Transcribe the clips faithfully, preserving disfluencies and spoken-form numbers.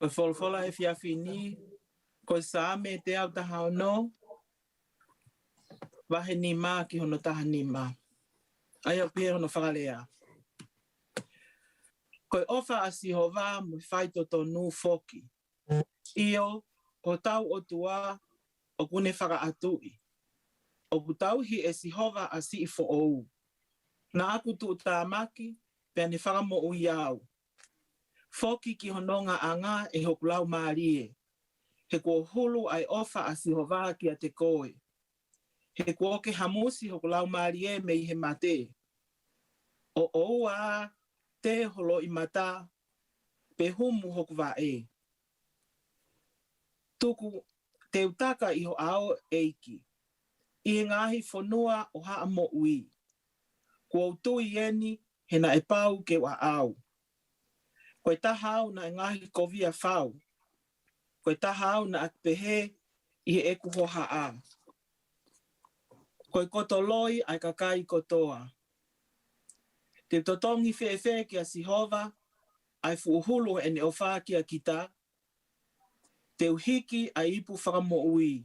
Ko e folofola he efiafi ni, ko e Saame teau taha ono, vahe nima ki hono taha nima. ʻA ia ʻoku pehē hono fakalea: Ko e ʻofa ʻa Sihova mo e faitotonu foki. ʻIo, ko hotau ʻOtua ʻoku ne fakaʻatuʻi. ʻOku tauhi ʻe Sihova ʻa siʻi foʻou. Naʻa ku tuʻutāmaki, pea ne fakamoʻui au. Foki ki ho nongaʻanga, ʻe hoku laumālie. He kuo hulu ʻa e ʻofa ʻa Sihova kiate koe. He kuo ke hamusi hoku laumālie mei he mate. ʻO ʻoua ʻe tē ho loʻimata, pe humu hoku vaʻe. Tuku te u taka ʻi ho ʻao, ʻEiki, ʻi he ngaahi fonua ʻo haʻa moʻui. Kuo u tui eni, he naʻe pau ke u ʻaʻau. Ko e taha au naʻe ngaohikovia fau. Ko e taha au naʻa ku pehē ʻi heʻeku hohaʻa: Ko e koto loi ʻa e kakai kotoa. Te u totongi fēfē kia Sihova ʻa e fuʻu hulu ʻene ʻofa kia kita? Te u hiki ʻa e ipu fakamoʻui,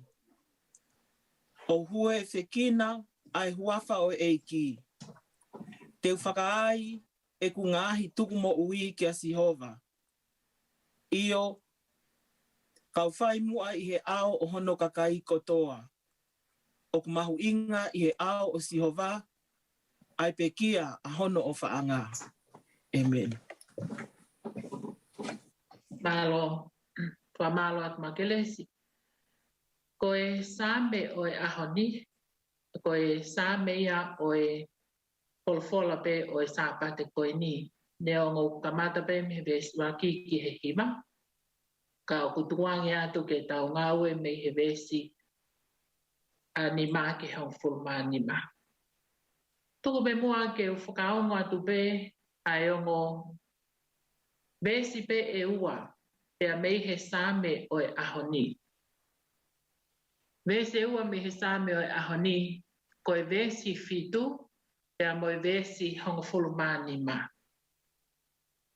ʻo huefekina ʻa e huafa ʻo e ʻEiki. Te u fakaai ʻeku ngaahi tukumoʻui kia Sihova. ʻIo, ka u fai muʻa ʻi he ʻao ʻo hono kakai kotoa. ʻOku mahuʻinga ʻi he ʻao ʻo Sihova ʻa e pekia ʻa hono ʻofaʻanga. ʻĒmeni. Mālō, fakamālō atu Makelesi. Ko e Saame ʻo e ʻaho ni, ko e Saame ia ʻo e folofola pē ʻo e Sāpate ko eni. Neongo ʻoku kamata pē mei he veesi ʻuluaki ki he hiva, ka ʻoku tukuange atu ke tau ngāue mei he veesi ʻa nima ki he hongofulu mā nima. Tuku pē muʻa ke u fakaongo atu pē ʻa e ongo veesi pē ʻe ua pea mei he Saame ʻo e ʻaho ni. Veesi ʻe ua mei he Saame ʻo e ʻaho ni, ko e veesi fitu pea mo e veesi hongofulu mā nima.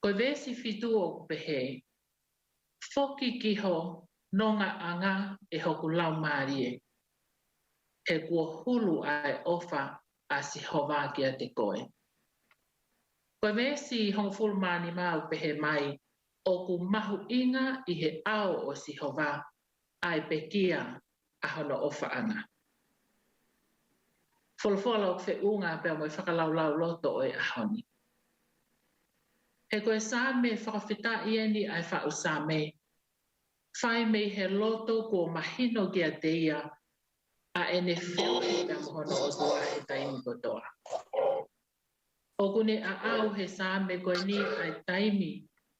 Ko e veesi fitu ʻoku pehē: Foki ki ho nongaʻanga, ʻe hoku laumālie. He kuo hulu ʻa e ʻofa ʻa Sihova kiate koe. Ko e veesi hongofulu mā nima ʻoku pehē mai: ʻOku mahuʻinga ʻi he ʻao ʻo Sihova ʻa e pekia ʻa hono ʻofaʻanga. Folofola ʻoku feʻunga pea mo e fakalaulauloto ʻo e ʻaho ni. He ko e Saame fakafetaʻi eni ʻa e faʻu Saame, fai mei he loto kuo mahino kiate ia ʻa ʻene feohi pea mo hono ʻOtua he taimi kotoa. ʻOku ne ʻaʻau he Saame ko eni ʻa e taimi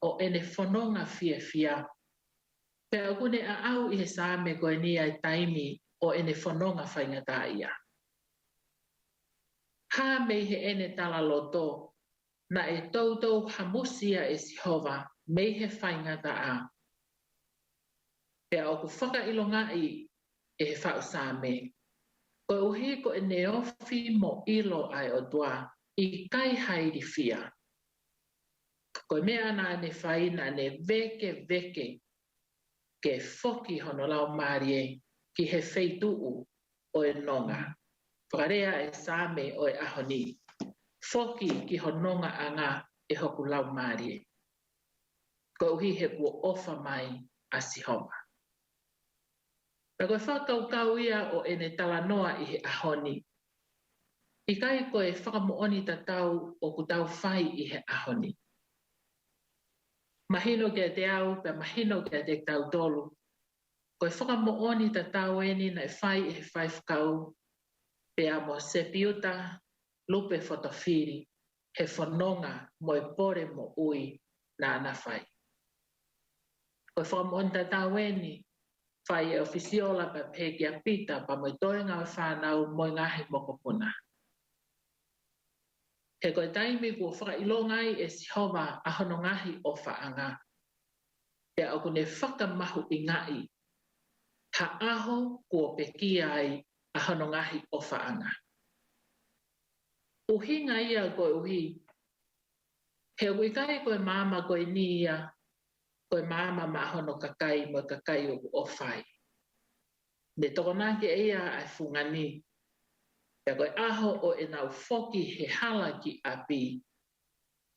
ʻo ʻene fononga fiefia. Pea ʻoku ne ʻaʻau ʻi he Saame ko eni ʻa e taimi ʻo ʻene fononga faingataʻaʻia. Hā mei heʻene talaloto, naʻe toutou hamusi ia ʻe Sihova mei he faingataʻa. Pea ʻoku fakaʻilongaʻi ʻe he faʻu Saame, koeʻuhi ko ʻene ofi mo ʻilo ʻa e ʻOtua, ʻikai ha ilifia. Ko e meʻa naʻa ne fai, naʻa ne vēkeveke ke foki hono laumālie ki he feituʻu ʻo e nonga. Fakalea ʻe he Saame ʻo e ʻaho ni: Foki ki ho nongaʻanga, ʻe hoku laumālie. Koeʻuhi he kuo ʻofa mai ʻa Sihova. Pea ko e fakakaukau ia ʻo ʻene talanoa ʻi he ʻaho ni. ʻIkai ko e fakamoʻoni tatau ʻoku tau fai ʻi he ʻaho ni. Mahino kiate au, pea mahino kiate kitautolu, ko e fakamoʻoni tatau eni naʻe fai ʻe he faifekau pea mo Sepiuta Lupe Fotofili, he fononga mo e pole moʻui naʻa na fai. Ko e fakamoʻoni tatau eni, fai ʻe ʻOfisiola pea pehē kia Pita pea mo e toenga ʻo e fānau mo e ngaahi mokopuna. He ko e taimi kuo fakaʻilonga ai ʻe Sihova ʻa hono ngaahi ʻofaʻanga, pea ʻoku ne fakamahuʻingaʻi ha ʻaho kuo pekia ai ʻa hono ngaahi ʻofaʻanga. ʻUhinga ia koeʻuhi he ʻoku ʻikai ko e maama ko eni ia, ko e maama maʻa hono kakai mo e kakai ʻoku ʻofa ai. Ne tokonaki ʻe ia ʻa e fungani, pea ko e ʻaho ʻo ʻenau foki he hala ki ʻapi,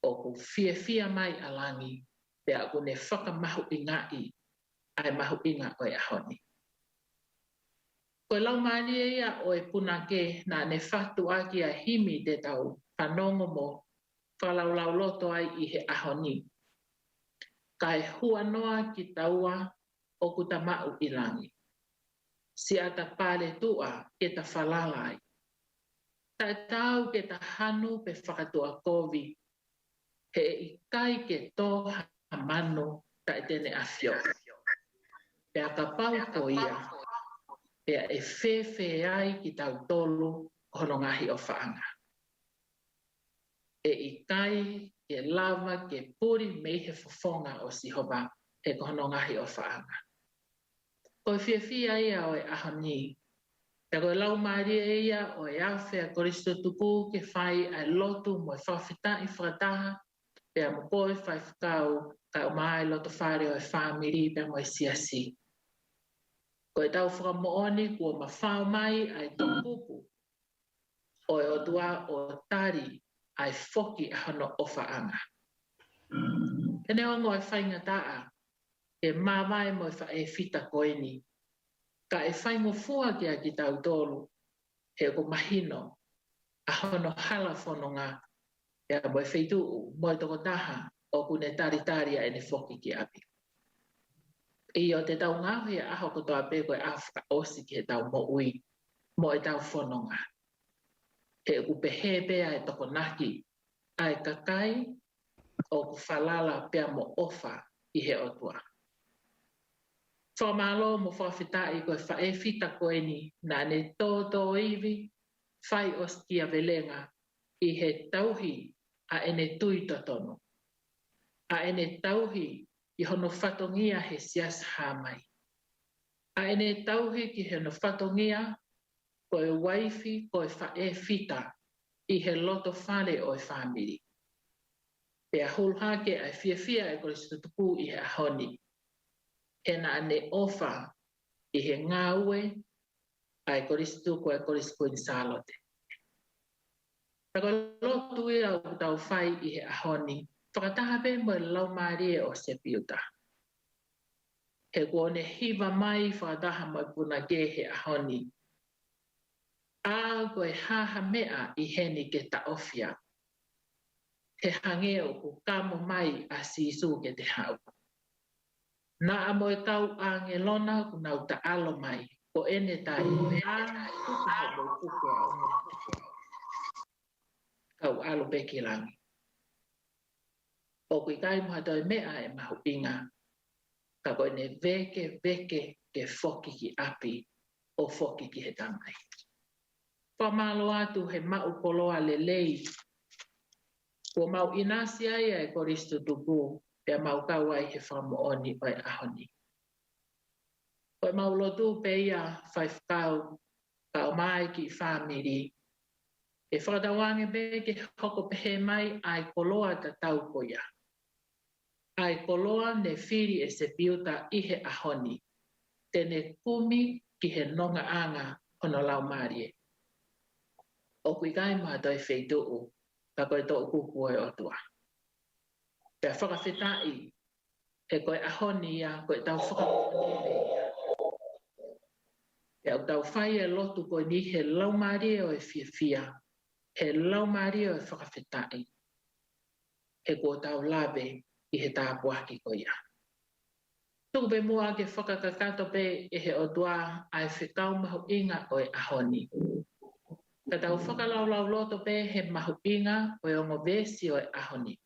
ʻoku fiefia mai ʻa langi, pea ʻoku ne fakamahuʻingaʻi ʻa e mahuʻinga ʻo e ʻaho ni. Ko e laumālie ia ʻo e punake naʻa ne fakatuʻaki ʻa e himi te tau fanongo mo fakalaulauloto ai ʻi he ʻaho ni. Kae huanoa kitaua ʻoku ta maʻu ʻi langi. Siʻata paletuʻa ke ta falala ai. Taʻetaau ke ta hanu pe fakatuʻakovi, he ʻe ʻikai ke tō ha manu taʻe te ne ʻafio. Pea kapau ko ia, pea ʻe fēfē ai kitautolu ʻo hono ngaahi ʻofaʻanga. ʻE ʻikai ke lava ke puli mei he fofonga ʻo Sihova, he ko hono ngaahi ʻofaʻanga. Ko e fiefia ia ʻo e ʻaho ni. Pea ko e laumālie ia ʻo e afe ʻa Kolisi Tutuku ke fai ʻa e lotu mo e fakafetaʻi fakataha, pea mo koe faifekau, kae ʻumaʻā e loto fale ʻo e fāmili pea mo e siasi. Ko ʻetau fakamoʻoni kuo mafao mai ʻa e toʻukupu ʻo e ʻOtua ʻo tali ʻa e foki ʻa hono ʻofaʻanga. He neongo e faingataʻa ke māvae mo e faʻēfita ko eni, ka ʻe faingofua kiate kitautolu, he ʻoku mahino ʻa hono hala fononga, pea mo e feituʻu, mo e tokotaha ʻoku ne talitali ʻa ʻene foki ki ʻapi. ʻIo, te tau ngaohi ʻa e ʻaho kotoa pē ko e ʻaho fakaʻosi ki heʻetau moʻui mo ʻetau fononga. He ʻoku pehē pē ʻa e tokonaki ʻa e kakai ʻoku falala pea mo ʻofa ʻi he ʻOtua. Fakamālō mo fakafetaʻi ko e faʻēfita ko eni naʻa ne tōtōivi fai ʻosikiavelenga ʻi he tauhi ʻa ʻene tui totonu. ʻA ʻene tauhi ʻi hono fatongia he Siasi Hāmai. ʻA ʻene tauhi ki hono fatongia ko e uaifi, ko e faʻēfita ʻi he loto fale ʻo e fāmili. Pea hulu hake ʻa e fiefia ʻa e Kolisi Tutuku ʻi he ʻaho ni. He naʻa ne ʻofa ʻi he ngāue ʻa e Kolisi Tutuku, ʻa e Kolisi Kuini Sālote. Pea ko e lotu ia ʻoku tau fai ʻi he ʻaho ni, fakataha pē mo e laumālie ʻo Sepiuta. He kuo ne hiva mai fakataha mo e punake he ʻaho ni. ʻA, ko e hā ha meʻa ʻi heni ke taʻofi au. He hangē ʻoku kamo mai ʻa Sīsū ke te haʻu. Naʻa mo e kau ʻāngelo na kuo nau taʻalo mai, ko ʻene tali, ʻa, tuku haʻo puke au. Kau ʻalu pē ki langi. ʻOku ʻikai mo ha toe meʻa ʻe mahuʻinga, ka ko ʻene vekeveke ke foki ki ʻapi, ʻo foki ki he Tamai. Fakamālō atu he maʻu koloa lelei kuo mau ʻinasi ai ʻa e Kolisi Tutuku, pea mau kau ai he fakamoʻoni ʻo e ʻaho ni. Ko e mau lotu pē ia faifekau, kae ʻumaʻā e kiʻi fāmili, ʻe fakatauange pē ke hoko pehē mai ʻa e koloa tatau ko ia. ʻA e koloa ne fili ʻe Sepiuta ʻi he ʻaho ni, te ne kumi ki he nongaʻanga hono laumālie. ʻOku ʻikai mo ha toe feituʻu, ka ko e toʻukupu ʻo e ʻOtua. Pea fakafetaʻi, he ko e ʻaho ni ia, ko ʻetau fakamoʻoni ia. Pea ʻoku tau fai e lotu ko eni he laumālie ʻo e fiefia, he laumālie ʻo e fakafetaʻi. He kuo tau lave ʻi he tāpuaki ko ia. Tuku pē muʻa ke fakakakato pē ʻe he ʻOtua ʻa e fekau mahuʻinga ʻo e ʻaho ni. Ka tau fakalaulauloto pē he mahuʻinga ʻo e ongo veesi ʻo e ʻaho ni.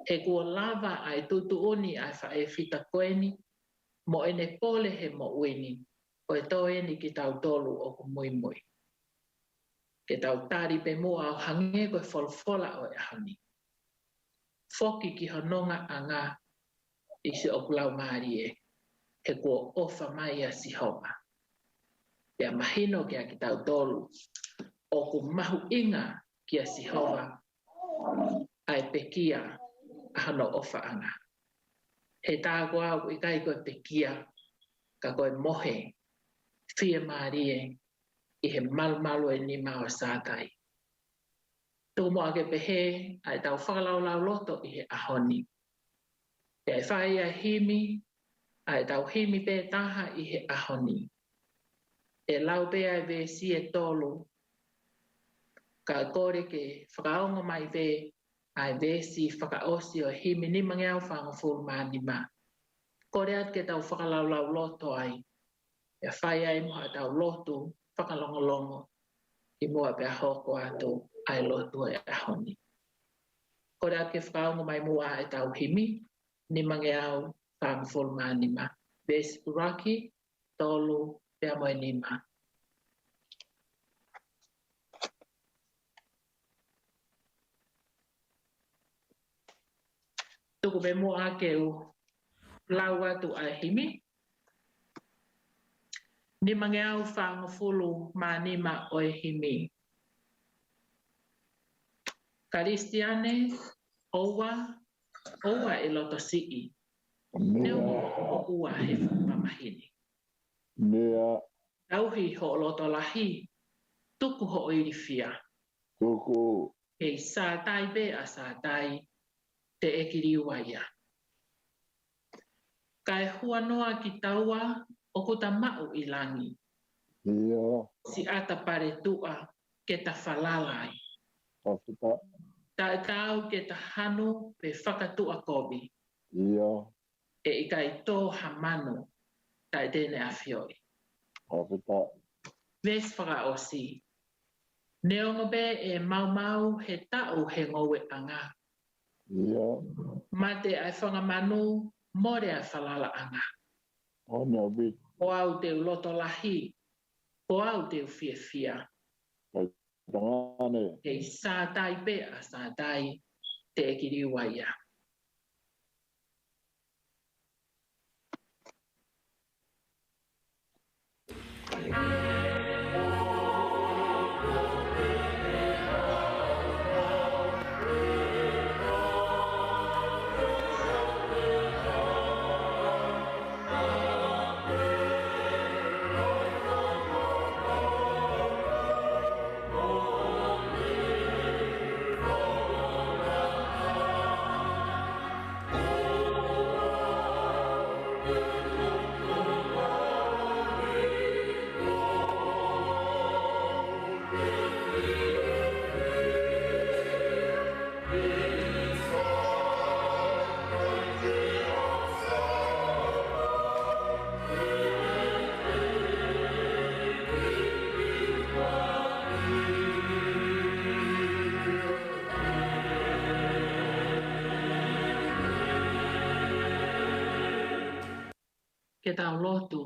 He kuo lava ʻa e tuʻutuʻuni ʻa e faʻēfita ko eni, mo ʻene pole he moʻui ni, ʻo e tō eni kitautolu ʻoku muimui. Ke tau tali pē muʻa ʻo hangē ko e folofola ʻo e ʻaho ni. Foki ki ho nongaʻanga ʻi siʻoku laumālie, he kuo ʻofa mai ʻa Sihova. Pea mahino kiate kitautolu, ʻoku mahuʻinga kia Sihova ʻa e pekia ʻa hono ʻofaʻanga. He tā ko au ʻikai ko e pekia, ka ko e mohe, fiemālie ʻi he malumalu ʻo e nima ʻo Sātai. Tuku muʻa ke pehē ʻa ʻetau fakalaulauloto ʻi he ʻaho ni. Pea ʻe fai ʻa e himi, ʻa ʻetau himi pē taha ʻi he ʻaho ni. ʻE lau pē ʻa e veesi ʻe tolu, kae kole ke fakaongo mai pē ʻa e veesi fakaʻosi ʻo e himi nimangeau fāngofulu mā nima. Kole atu ke tau fakalaulauloto ai, pea fai ai mo haʻatau lotu fakalongolongo, kimuʻa pea hoko atu ʻa e lotu ʻo e ʻaho ni. Kole atu ke fakaongo mai muʻa ʻetau himi nimangeau fāngofulu mā nima, veesi ʻuluaki, tolu, pea mo e nima. Tuku pē muʻa ke u lau atu ʻa e himi. Nimangeau fāngofulu mā nima ʻo e himi. Kalisitiane, ʻoua, ʻoua ʻe loto siʻi. Meʻa. Neongo ʻoku ua he fuʻu mamahi ni. Meʻa. Tauhi hoʻo loto lahi, tuku hoʻo ilifia. Tuku. Kei Sātai pē ʻa Sātai, teʻeki liliu ia. Kae huanoa kitaua ʻoku ta maʻu ʻi langi. ʻIo. Siʻata paletuʻa ke ta falala ai. Fakafetaʻi. Taʻetaau ke ta hanu pe fakatuʻa kovi. ʻIo. ʻE ʻikai tō ha manu taʻe te ne ʻafioʻi. Fakafetaʻi. Veesi fakaʻosi. Neongo pē ʻe maumau he taʻu he ngoueʻanga. ʻIo. Mate ʻa e fanga manu, mole ʻa e falalaʻanga. ʻO ne ʻaupito. Ko au te u loto lahi, ko au te u fiefia. Kei Tangane. Kei Sātai pē ʻa Sātai, teʻeki liliu ia. Ke tau lotu.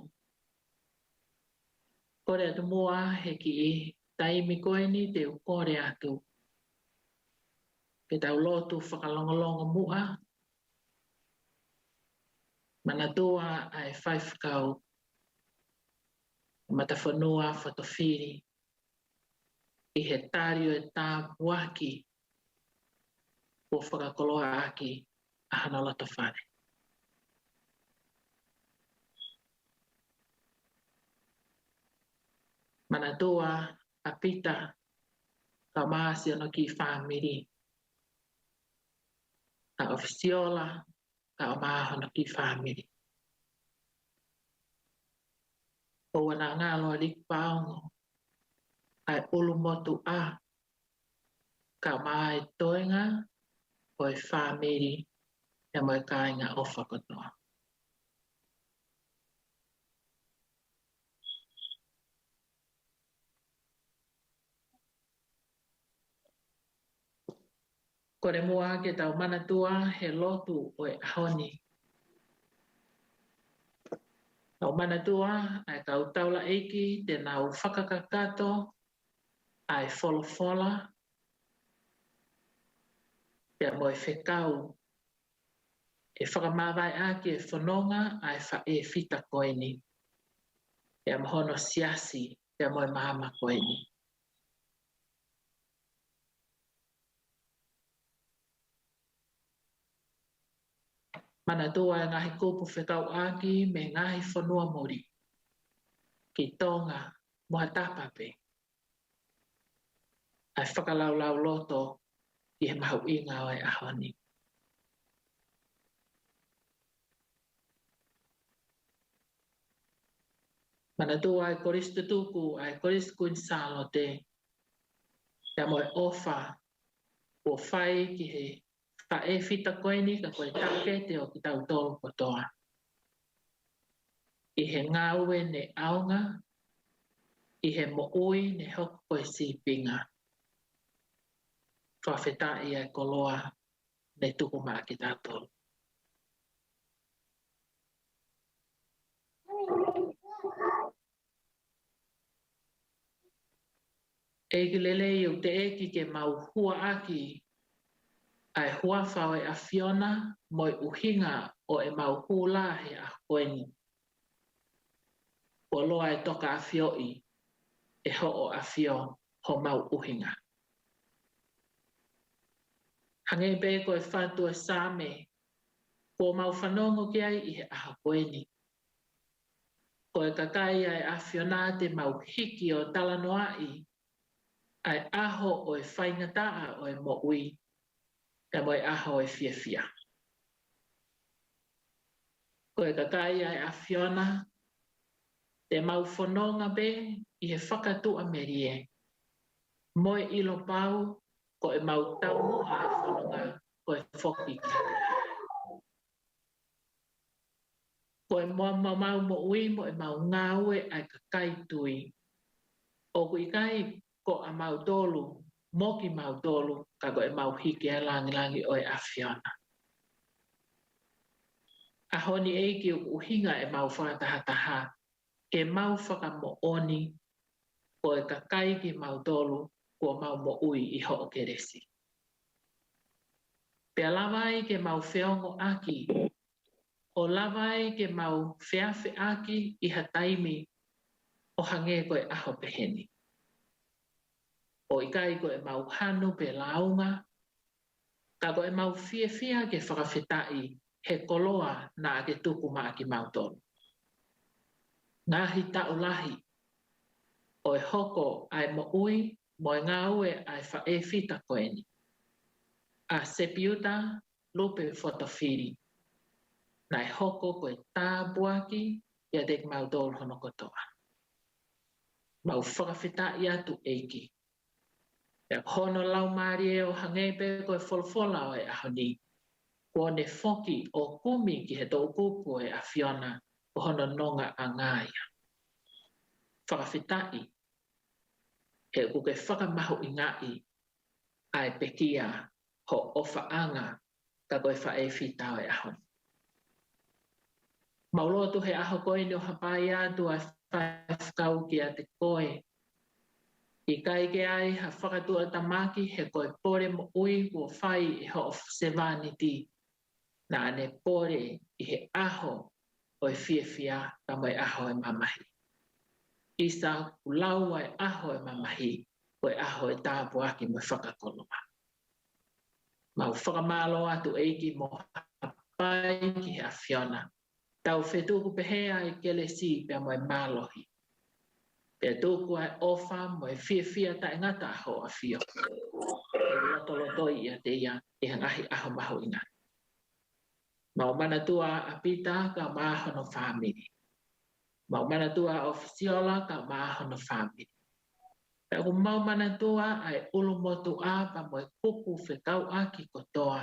Kole atu muʻa he kiʻi taimi ko eni te u kole atu. Ke tau lotu fakalongolongo muʻa. Manatua ʻa e faifekau Matafonua Fotofili ʻi he tali ʻo e tāpuaki kuo fakakoloaʻaki ʻa hona lotofale. Manatua ʻa Pita, kae ʻumaʻā siʻono kiʻi fāmili. ʻA ʻOfisiola, kae ʻumaʻā hono kiʻi fāmili. ʻOua naʻa ngalo ʻa Liki Paongo, ʻa e ʻulumotuʻa, kae ʻumaʻā e toenga ʻo e fāmili, pea mo e kāinga ʻofa kotoa. Kole muʻa ke tau manatua he lotu ʻo e ʻaho ni. Tau manatua ʻa e kau taulaʻeiki te nau fakakakato ʻa e folofola, pea mo e fekau ʻe fakamāvaeʻaki e fononga ʻa e faʻē fita ko eni, pea mo hono siasi, pea mo e māmani ko eni. Manatua e ngaahi kupu fekauʻaki mei he ngaahi fonua muli ki Tonga mo ha tapa pē. ʻA e fakalaulauloto ʻi he mahuʻinga ʻo e ʻaho ni. Manatua e Kolisi Tutuku, ʻa e Kolisi Kuini Sālote, pea mo e ʻofa kuo fai ki he faʻēfita ko eni ka ko e takete ʻo kitautolu kotoa. ʻI he ngāue ne ʻaonga, ʻi he moʻui ne hoko ko e sīpinga. Fakafetaʻi ʻa e koloa ne tuku maʻa kitautolu. ʻEiki lelei, ʻoku teʻeki ke mau huaʻaki ʻa e huafa ʻo e ʻAfiona mo e ʻuhinga ʻo ʻemau hū lā he ʻaho ko eni. Kuo loa e toka ʻafioʻi ʻe hoʻo ʻAfio homau ʻuhinga. Hangē pē ko e fatu ʻo e Saame kuo mau fanongo ki ai ʻi he ʻaho ko eni. Ko e kakai ʻa e ʻAfiona te mau hiki ʻo talanoaʻi ʻa e ʻaho ʻo e faingataʻa ʻo e moʻui, pea mo e ʻaho ʻo e fiefia. Ko e kakai ʻa e ʻAfiona te mau fononga pē ʻi he fakatuʻamelie mo e ʻilo pau ko ʻemau taumuʻa ʻa e fononga ko e foki ki he Ko ʻemau, mau, mau moʻui mo ʻemau ngāue ʻa e kakai tui. ʻOku ʻikai ko ʻamautolu mo kimautolu, ka ko ʻemau hiki ʻa e langilangi ʻo e ʻAfiona. ʻAho ni ʻEiki ʻoku ʻuhinga ʻemau fakatahataha ke mau fakamoʻoni ko e kakai kimautolu kuo mau moʻui ʻi hoʻo kelesi. Pea lava ai ke mau feongoʻaki, ʻo lava ai ke mau feafeʻaki ʻi ha taimi ʻo hangē ko e ʻaho peheni. ʻOku ʻikai ko ʻemau hanu pe lāunga, ka ko ʻemau fiefia ke fakafetaʻi he koloa naʻa ke tuku maʻa kimautolu. Ngaahi taʻu lahi ʻo e hoko ʻa e moʻui mo e ngāue ʻa e faʻēfita ko eni, ʻa Sepiuta Lupe Fotofili, naʻe hoko ko e tāpuaki kiate kimautolu hono kotoa. Mau fakafetaʻi atu ʻEiki. Pea ko hono laumālie ʻo hangē pē ko e folofola ʻo e ʻaho ni, kuo ne foki ʻo kumi ki he toʻukupu ʻo e ʻAfiona, ko hono nongaʻanga ia. Fakafetaʻi, he ʻoku ke fakamahuʻingaʻi ʻa e pekia ho ʻofaʻanga ka ko e faʻēfita ʻo e ʻaho ni. Mau lotu he ʻaho ko eni ʻo hapai atu ʻa e faifekau kiate koe. ʻIkai ke ʻi ai ha fakatuʻatamaki he ko e pole moʻui kuo fai ʻe hoʻo sevāniti. Naʻa ne pole ʻi he ʻaho ʻo e fiefia ka mo e ʻaho ʻo e mamahi. ʻIsa, kuo lau ʻa e ʻaho ʻo e mamahi ko e ʻaho ʻo e tāpuaki mo e fakakoloa. Mau fakamālō atu ʻEiki mo hapai ki he ʻAfiona. Tau fetuku pehē ʻa e kelesi pea mo e mālohi. Pea tuku ʻa e ʻofa mo e fiefia taʻengata ʻa hoʻo ʻAfio. ʻE lotolotoi ʻiate ia ʻi he ngaahi ʻaho mahuʻinga. Mau manatua ʻa Pita kae ʻumaʻā hono fāmili. Mau manatua ʻa ʻOfisiola kae ʻumaʻā hono fāmili. Pea ʻoku mau manatua ʻa e ʻulumotuʻa pea mo e kupu fekauʻaki kotoa,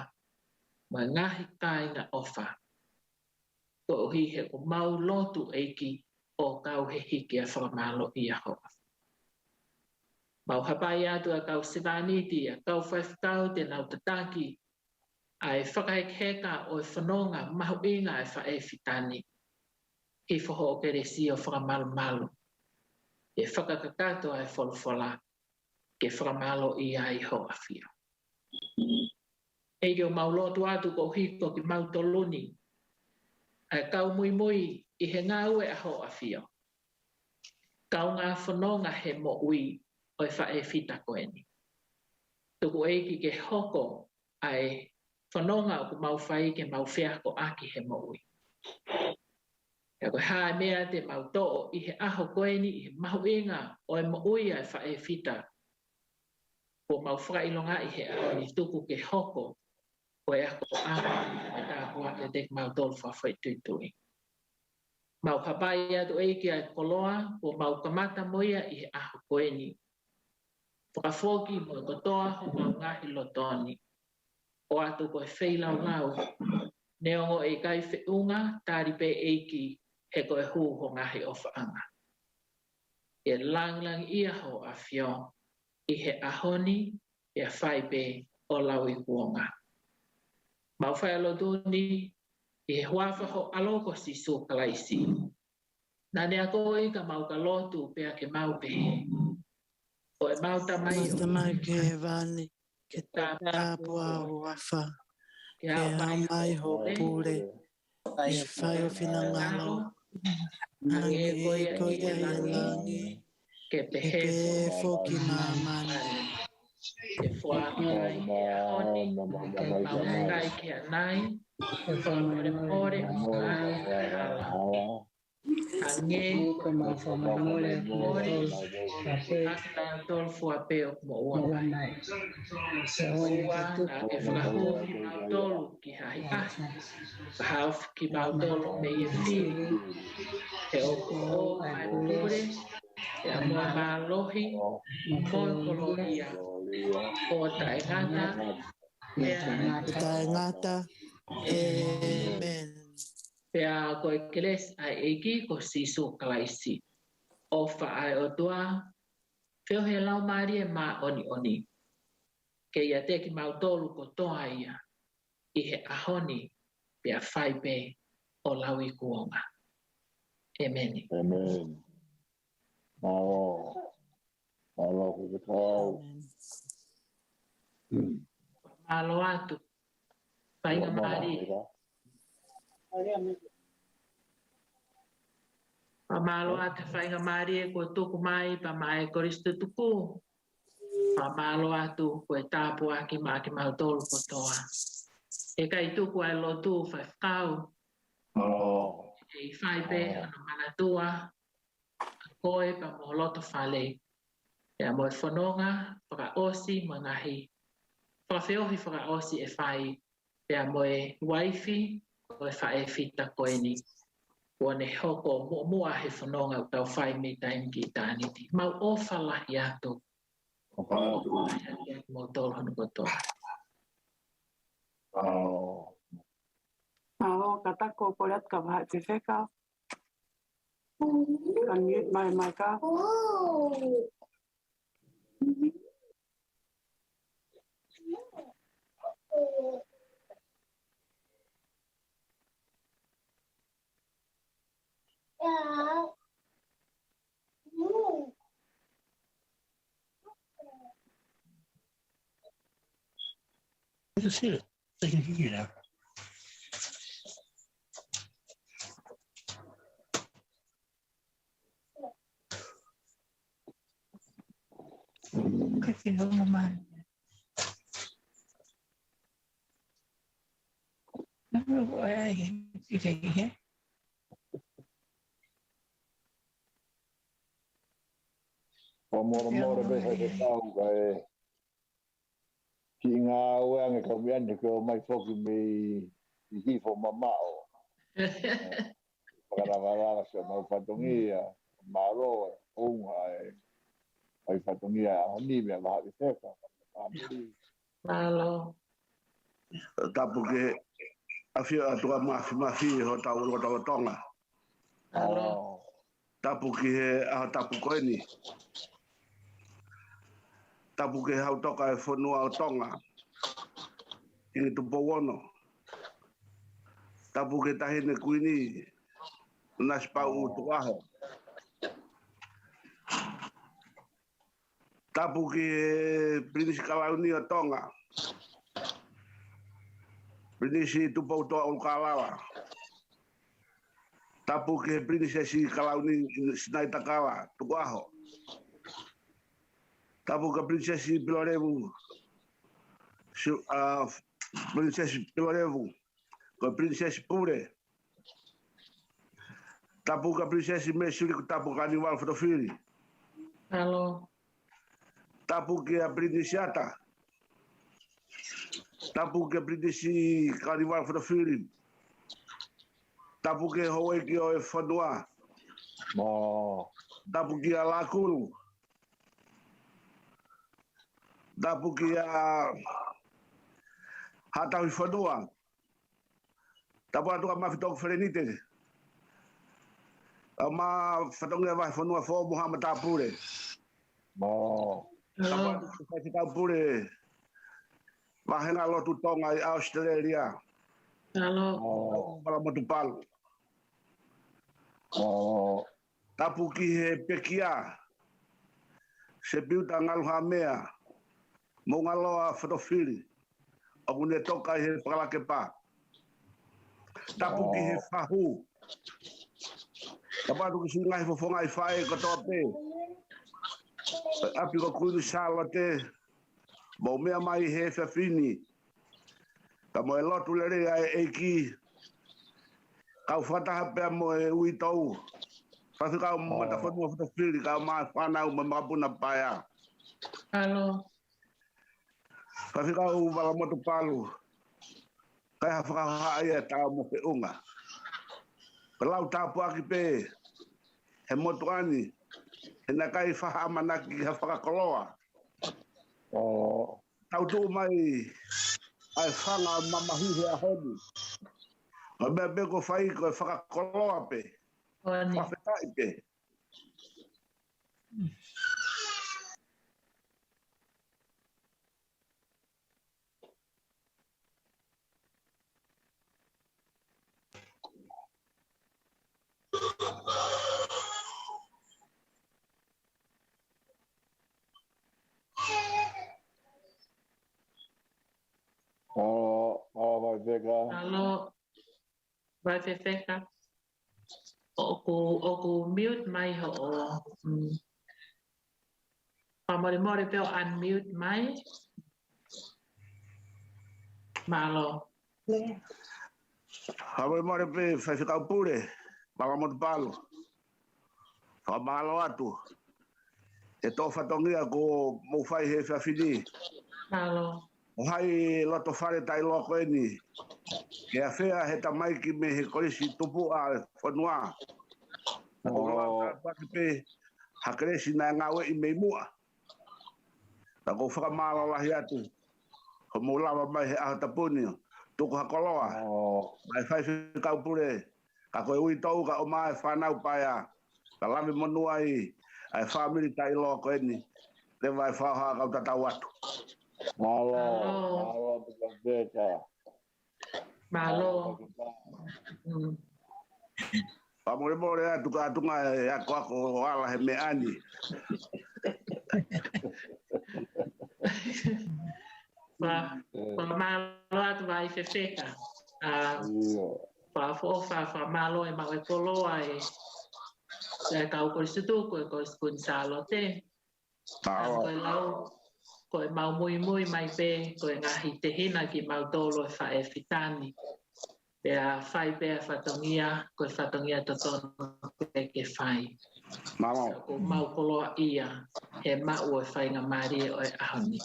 mo e ngaahi kāinga ʻofa. Koeʻuhi he ʻoku mau lotu ʻEiki ʻo kau he hiki ʻa e fakamālō ʻa hoʻo ʻAfio. Mau hapai atu ʻa e kau sevāniti, ʻa e kau faifekau te nau tataki ʻa e fakahekeheka ʻo e fononga mahuʻinga ʻa e faʻēfita ni. Hifo hoʻo kelesi ʻo fakamalumalu, ʻe fakakakato ʻa e folofola ke fakamālō ai hoʻo ʻAfio. ʻEiki, ʻoku mau lotu atu koeʻuhi ko kimautolu ni, ʻa e kau muimui ʻi he ngāue ʻa hoʻo ʻAfio. Kaungā fononga he moʻui ʻo e faʻēfita ko eni. Tuku ʻEiki ke hoko ʻa e fononga ʻoku mau fai ke mau feakoʻaki he moʻui. Pea ko e hā e meʻa te mau toʻo ʻi he ʻaho ko eni ʻi he mahuʻinga ʻo e moʻui ʻa e faʻē fita. Kuo mau fakaʻilongaʻi he ʻaho ni tuku ke hoko ko e akoʻanga ʻo e tāpuaki ʻiate kimautolu fakafoʻituitui. Mau hapai atu ʻEiki ʻa e koloa kuo mau kamata mo ia ʻi he ʻaho ko eni. Fakafoki mo e kotoa homau ngaahi loto ni. ʻOatu ko e feilaulau, neongo ʻe ʻikai feʻunga, tali pē ʻEiki, he ko e hū ho ngaahi ʻofaʻanga. ʻE langilangiʻia ho ʻAfio ʻi he ʻaho ni, pea fai pē ʻo lauikuonga. Mau fai ʻa e lotu ni ʻi he huafa ho ʻAlo ko Sīsū Kalaisi. Naʻa ne akoʻi ka mau ka lotu pea ke mau pehē: Ko ʻemau Tamai, ʻemau Tamai ʻoku ʻi hēvani, ke tāpuakiʻi ho huafa, ke hā mai ho pule, ke fai ho finangalo, hangē ko ia ʻi he langi, ke pehē foki ʻi māmani. Ke foaki mai he ʻaho ni ʻemau kai ki ʻanai, ke fakamolemole ʻemau angahala, hangē ko ʻemau fakamolemole ʻa kinautolu fua pē ʻoku moʻua mai. Kae ʻoua naʻa ke fakahū kimautolu ki he ʻahiʻahi, ka haofi kimautolu mei he fili, he ʻoku ʻoʻou ʻa e pule, pea mo e mālohi, mo e kolōlia, ʻo taʻengata, pea taʻengata. ʻĒmeni. Pea ko e kelesi ʻa e ʻEiki ko Sīsū Kalaisi, ʻofa ʻa e ʻOtua, feohi ʻa e Laumālie Māʻoniʻoni, ke ʻiate kimautolu kotoa ia, ʻi he ʻaho ni, pea fai pē ʻo lauikuonga. ʻĒmeni. ʻĒmeni. Mālō. Mālō, kuo ke tau. ʻĒmeni. Mālō atu. Faingamālie. Mālō atu, faingamālie kuo tuku mai pea maʻa e kolisi tutuku. Pea mālō atu ko e tāpuaki maʻa kimautolu kotoa. ʻE ʻikai tuku ʻa e lotu, faifekau. ʻE fai pē hono manatua ʻa koe pea mo ho loto fale, pea mo e fononga fakaʻosi mo e ngaahi fakafeohi fakaʻosi ʻe fai, pea mo e uaifi ʻo e faʻē fita ko eni, kuo ne hoko muʻomuʻa he fononga ʻoku tau fai mei taimi ki ʻitāniti. Mau ʻofa lahi atu. ʻOfa lahi atu kiate kimoutolu hono kotoa. Mālō. Mālō, ka ta ko kole atu ka vahaʻi fefeka. Unmute mai, Maika. They can hear you now. Kasi ho mama. Ano ko ai, ike, ike. Fakamolemole pē, faifekau, kae kiʻi ngāue ange ka ʻomi ane ke ʻomai foki mei hifo mamaʻo. Fakalavalava siʻomau fatongia, mālō, ʻounga e, ʻai fatongia ʻaho ni meia Vahaʻi Feka. Mālō. Tapu ki he ʻAfio ʻa e ʻOtua Mafimafi hotau lotolotonga. Mālō. Tapu ki he ʻaho tapu ko eni. Tapu ki he Hau Toka ʻo e fonua ʻo Tonga, Kingi Tupou Ono. Tapu ki he Taʻahine Kuini, Nanasipauʻu Tukuʻaho. Tapu ki he Pilinisi Kalauni ʻo Tonga, Pilinisi Tupoutoʻa ʻUlukalala. Tapu ki he Pilinisesi Kalauni Sinaitakala Tukuʻaho. Tapu ki he Pilinisesi Pilolevu Su-, ʻa, Princess Pilolevu, ko e Princess Pule. Tapu kia Princess Mesili, ko e tapu Kanivalu Fotofili. Mālō. Tapu kia Princess Ata. Tapu kia Princess Kanivalu Fotofili. Tapu ki he houʻeiki ʻo e fonua. Mō. Tapu kia Lakulu. Tapu kia Haʻatauhifonua. Tapu atu kia Mafitoku Felenite. ʻA e fatongia vahefonua foʻou mo haʻa matāpule. Mō. Tapu atu ki he faifekau pule vāhenga lotu Tonga ʻi ʻAositelēlia. Mālō. Mō. Tapu Valamotupalu. Mō. Tapu ki he pekia, Sepiuta Ngaluhamea, Moʻungaloa Fotofili, ʻoku ne toka ʻi he Pakalakepa. Tapu ki he fahu. Tapu atu ki siʻi ngaahi fofonga ʻi faʻē kotoa pē. ʻApi ko Kuini Sālote, mou meʻa mai he efiafi ni. Ka mo e lotu lelei ʻa e ʻEiki. Kau fakataha pea mo e uitou. Faifekau Matafonua Fotofili, kau mai fānau mo e makapuna paea. Mālō. Faifekau Valamotupalu. Kai ha fakahohaʻa ia ʻe taau mo feʻunga. Ko e lau tāpuaki pē he motuʻa ni, he naʻe ʻikai faʻamanaki ha fakakoloa. Mō. Tau tuʻu mai ʻa e fanga mamahi he ʻaho ni. Ko e meʻa pē ko e fai ko e fakakoloa pē. Fakafetaʻi pē. Mālō, mālō, faifekau. Mālō, faifekau. ʻOku, ʻoku mute mai hoʻo, mm. Fakamolemole pē ʻo unmute mai. Mālō. Fakamolemole pē faifekau pule, Valamotupalu. Fakamālō atu he tō fatongia kuo mou fai he efiafi ni. Mālō. ʻO hai loto fale taʻeʻiloa ko eni. Ke afea he tamaiki mei he kolisi tupuʻa ʻo e fonua. Ka ʻoku lau tāpuaki pē ha kelesi naʻe ngāueʻi mei muʻa. Ka ʻoku ou fakamālō lahi atu. Ko mou lava mai he ʻaho tapu ni. Tuku ha koloa. Mei he faifekau pule. Ka ko e uitou ka ʻomai e fānau paea. Ka lave monū ai ʻa e fāmili taʻeʻiloa ko eni. Leva e fakahohaʻa kau tatau atu. Mālō, mālō. Mālō, mālō, Pita Peka. Mālō. Mālō, Pita. Mm. Fakamolemole atu ka tuku e akoako ʻo ala he meʻa ni. Fa, fakamālō atu faifekau. ʻIo. Fakaʻofoʻofa, fakamālō e maʻu e koloa ʻe, ʻe kau kolisi tutuku ʻe Kolisi Kuini Sālote. Ka ko e lau, ko e mau muimui mai pē, ko e ngaahi tehina kimautolu ʻe faʻē fitani. Pea fai pē ʻa e fatongia, ko e fatongia totonu pē ke fai. Mālō. Ko e mau koloaʻia he maʻu ʻo e faingamālie ʻo e ʻaho ni.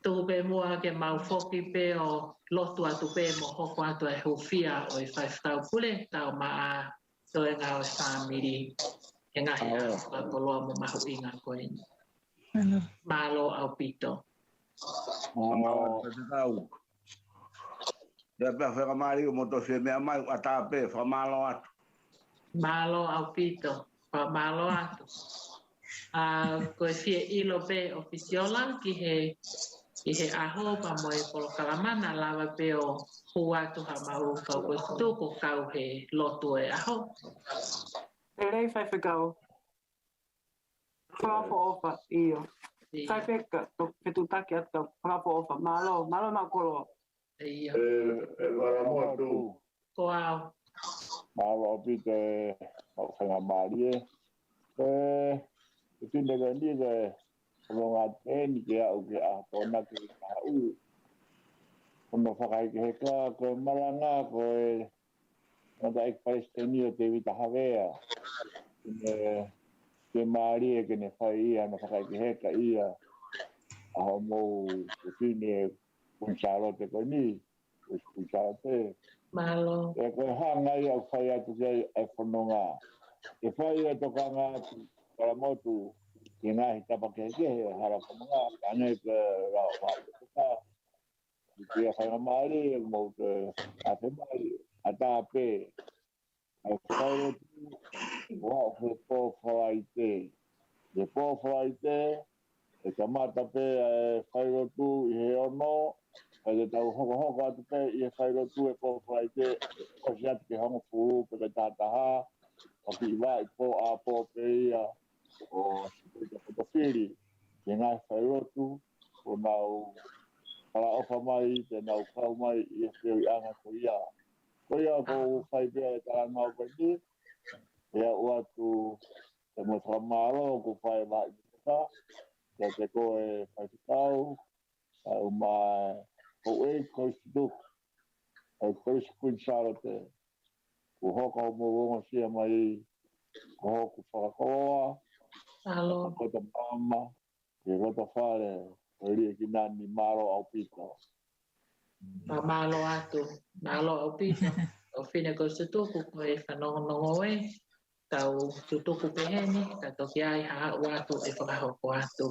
Tuku pē muʻa ke mau foki pē ʻo lotu atu pē mo hoko atu e hūfia ʻo e faifekau pule, tau maʻa toenga ʻo e fāmili, he ngaahi ʻaho fakakoloa mo mahuʻinga ko eni. Mālō ʻaupito. Mālō. Pea pea fakamālō mo tofi meʻa mai, ʻatā pē, fakamālō atu. Mālō ʻaupito, fakamālō atu. ʻA, ko e fie ʻilo pē ʻOfisi Ola ki he, ki he ʻaho pea mo e polokalama naʻa lava pē ʻo hū atu ha maʻu kau kolisi tutuku kau he lotu e ʻaho. Lelei faifekau. Fakaʻofoʻofa, ʻio. ʻIo. Faifekau, ko e fetuʻutaki atu kau, fakaʻofoʻofa. Mālō, mālō maʻu koloa. ʻIo. ʻE, ʻe Valamotu. Ko au. Mālō ʻaupito e, ʻo faingamālie. ʻE, ʻe tine ka ni ka e, ʻo ngā teni ke aʻu ke a tōna ke ka u. Hono fakahekeheka, ko e malanga ko e Tangataʻeiki Palesiteni ʻo Tēvita Havea. Ke ne, ke mālie ke ne fai ia hono fakahekeheka ia ʻa hoʻomou fefine Kuini Sālote ko eni, Kuini Sālote. Mālō. ʻE ko e hanga ia ʻo fai atu ki ai ʻa e fononga. ʻE fai ʻa e tokanga atu, kalamotu, ki he ngaahi tapa kehekehe ʻo e hala fononga, ka ne ke lau ʻa e Ki he faingamālie, mo te ate mai, ʻatā pē. ʻA e failotu, ʻoku ʻi he pō Falaite. He pō Falaite, ʻe kamata pē ʻa e failotu ʻi he ono, ka te tau hokohoko atu pē ʻi he failotu he pō Falaite, ʻosi atu ki he hongofulu pe ko e tahataha, ʻo kiʻi vaʻi pō ʻa pō pē ia, ʻo Sikuita Potofili, ki he ngaahi failotu, ʻoku nau fakaʻofa mai, te nau kau mai ʻi he feohiʻanga ko ia. Ko ia ʻoku ou fai pē ʻa e talanoa ko eni, ʻe aʻu atu, ʻe mo e fakamālō ʻoku fai mai ʻikai, kiate koe Faifekau, ʻa e uma ʻo e Kolisi Tutuku, ʻa e Kolisi Kuini Sālote, kuo hoko hoʻomou ongosia mai, ko hoku fakakoloa, Mālō. Ko e tamaama, ke loto fale, ko e liʻekina ni mālō ʻaupito. Mālō atu, mālō ʻaupito, ʻofefine Kolisi Tutuku, ko e fanongonongo ē, tau tutuku pē heni, ka toki ʻi ai ha haʻu atu ʻe fakahoko atu.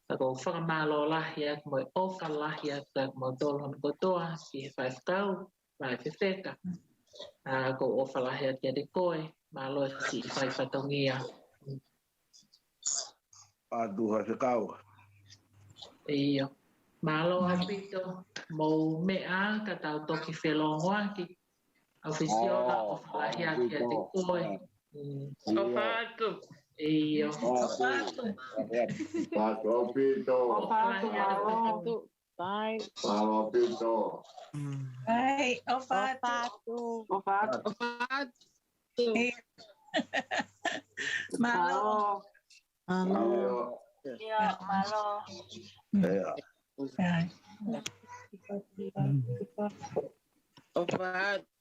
Ka ʻoku ou fakamālō lahi atu mo e ʻofa lahi atu kiate kimoutolu hono kotoa, ki he Faifekau, Faifekau. ʻA, ʻoku ou ʻofa lahi atu kiate koe, mālō e siʻi fai fatongia. ʻAtu Faifekau. ʻIo. Mālō ʻaupito, mou meʻa ka tau toki felōngoaki. ʻOfisiōla, ʻofa lahi atu kiate koe. Mm. ʻOfa atu. ʻIo. ʻOfa atu. ʻOfa atu ʻaupito. ʻOfa atu, mālō. Bye. Mālō ʻaupito. Bye. ʻOfa atu. ʻOfa atu. ʻOfa atu. Mālō. Mālō. ʻIo, mālō. Bye. ʻOfa atu.